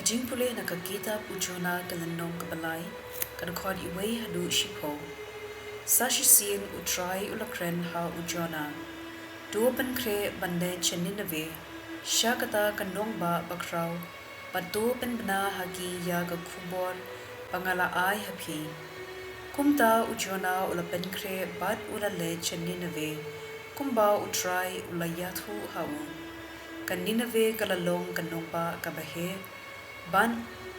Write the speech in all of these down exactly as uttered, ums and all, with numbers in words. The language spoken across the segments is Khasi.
Jingpule na ka kitab u Jonah ka lynnong kaba lai, ka dkhot wei haduh shiphew. Sa shisien u Trai u la kren ha u Jonah: To pynkhreh ban leit sha Nineveh, sha kata ka nongbah bakhraw, bad to pynbna ha ki ïa ka khubor ba nga la ai ha phi. Kumta u Jonah u la pynkhreh bad u la leit sha Nineveh, kumba u Trai u la ïathuh ha u. Ka Nineveh ka la long ka nongbah kaba heh, bad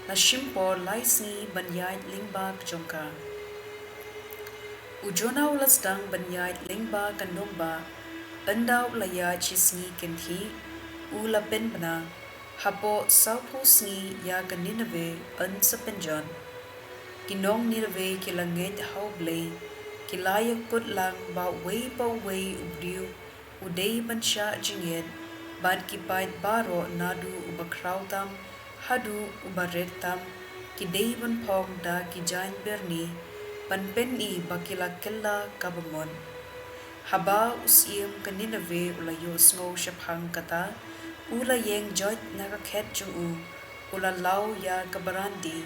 la shim por lai sngi ban ïaid lyngba jong ka. U Jonah u la sdang ban ïaid lyngba ka nongbah, ynda u la ïaid shi sngi kynthih, u la pynbna. Hapoh sawphew sngi ïa ka Nineveh yn sa pynjot. Ki nong Nineveh ki la ngeit ha U Blei, ki la ïakut lang ba uwei pa uwei u briew u dei ban shah jingit, bad ki paid baroh naduh u bakhraw tam haduh u barit tam, ki dei ban phong da ki jaiñ byrni, ban pyni ba ki la kylla kaba mut. Haba u syiem ka Nineveh u la ïohsngew shaphang kata, u la ïeng joit na ka khet jong u, u la law ïa ka barandi,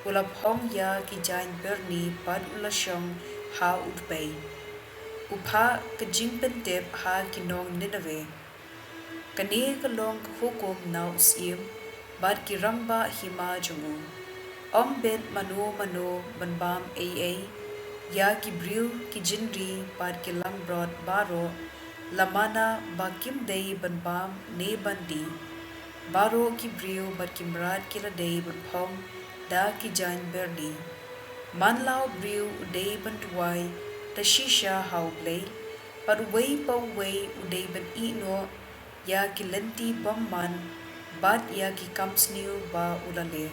u la phong ïa ki jaiñ byrni bad u la shong ha u dpei. U phah ka jingpyntip ha ki nong Nineveh. Kane ka long ka hukum na u syiem bad ki rangbah hima jong u: Ym bit mano mano ban bam ei ei ïa ki briew, ki jingri bad ki langbrot baroh, la mana ba kim dei ban bam ne ban dih. Baroh ki briew bad ki mrad ki la dei ban phong da ki jaiñ byrni. Man la u briew u dei ban duwai da shisha ha U Blei, bad uwei pa uwei u dei ban ïehnoh ïa ki lynti bymman bad ïa ki kam sniew ba u la leh.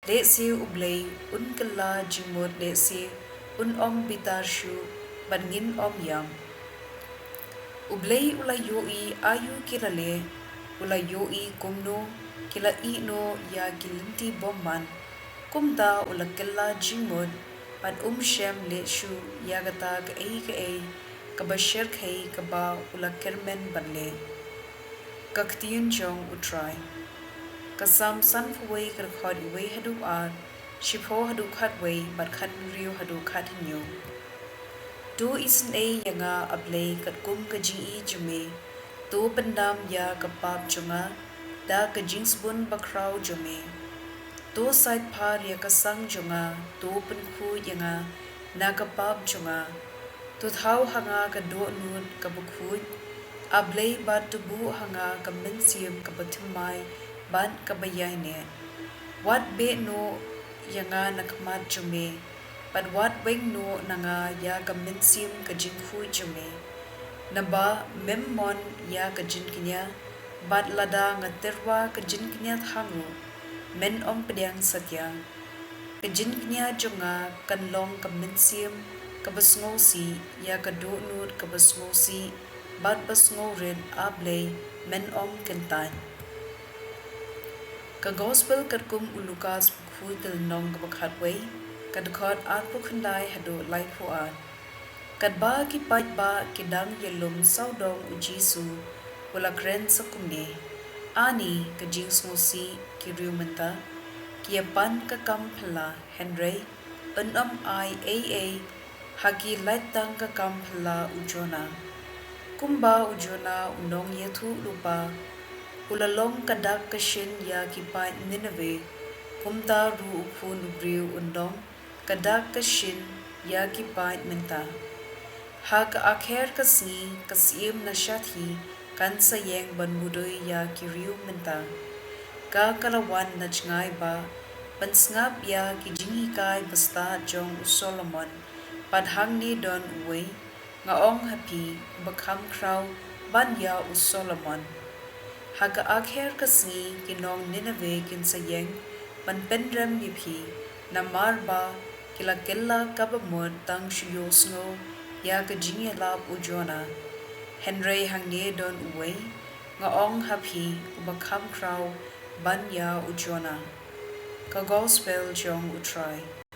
Lehse U Blei un kylla jingmut, lehse un ym bitar shuh, bad ngin ym ïam. U Blei u la ïohi aïu ki la leh, u la ïohi kumno ki la ïehnoh ïa ki lynti bymman. Kumta u la kylla jingmut, bad um shym leh shuh ïa kata kaei kaei kaba shyrkhei kaba u la kyrmen ban leh. Ka ktien jong U Trai. Ka Salm sanphew wei, ka dkhot wei haduh ar, shiphew haduh khatwei, bad khathynriew haduh khathynñiew. To isynei ïa nga, A Blei, katkum ka jingïeit jong me. To pyndam ïa ka pap jong nga da ka jingsbun bakhraw jong me. To sait phar ïa ka sang jong nga, to pynkhuid ïa nga na ka pap jong nga. To thaw ha nga ka dohnud kaba khuid, A Blei, bad to buh ha nga ka mynsiem kaba thymmai bad kaba ïaineh. Wat beh noh ïa nga na khmat jong me, bad wat weng noh na nga ïa ka mynsiem ka jingkhuid jong me. Naba mem mon ïa ka jingkñia, bad lada nga tyrwa ka jingkñia thang ruh, men ym pdiang satia. Ka jingkñia jong nga kan long ka mynsiem kaba sngewsih, ïa ka dohnud kaba sngewsih bad ba sngewrit, A Blei, men ym kyntait. Ka Gospel katkum u Lukas, bakhuid, ka lynnong kaba khatwei, ka dkhot arphew khyndai haduh laiphew ar. Katba ki paidbah ki dang ïalum sawdong u Jisu, u la kren sa kumne: Ani ka jingsngewsih, ki riew mynta ki ïapan ka kam phylla, hynrei yn ym ai ei ei ha ki lait tang ka kam phylla u Jonah. Kumba u Jonah u nongïathuhlypa u la long ka dak ka shin ïa ki paid Nineveh, kumta ruh u Khun u Briew un long ka dak ka shin ïa ki paid mynta. Ha ka akher ka sngi ka syiem na shathie kan sa ïeng ban mudui ïa ki riew mynta. Ka ka la wan na jngai bah ban sngap ïa ki jinghikai bastad jong u Solomon, bad hangne don uwei, nga ong ha phi, uba kham khraw ban ïa u Solomon. Ha ka akher ka sngi ki nong Nineveh kin sa ïeng ban pynrem ïa phi, namar ba ki la kylla kaba mut tang shu ïohsngew ïa ka jingïalap u Jonah. Hynrei hangne don uwei, nga ong ha phi, uba kham khraw ban ïa u Jonah. Ka Gospel jong u Trai.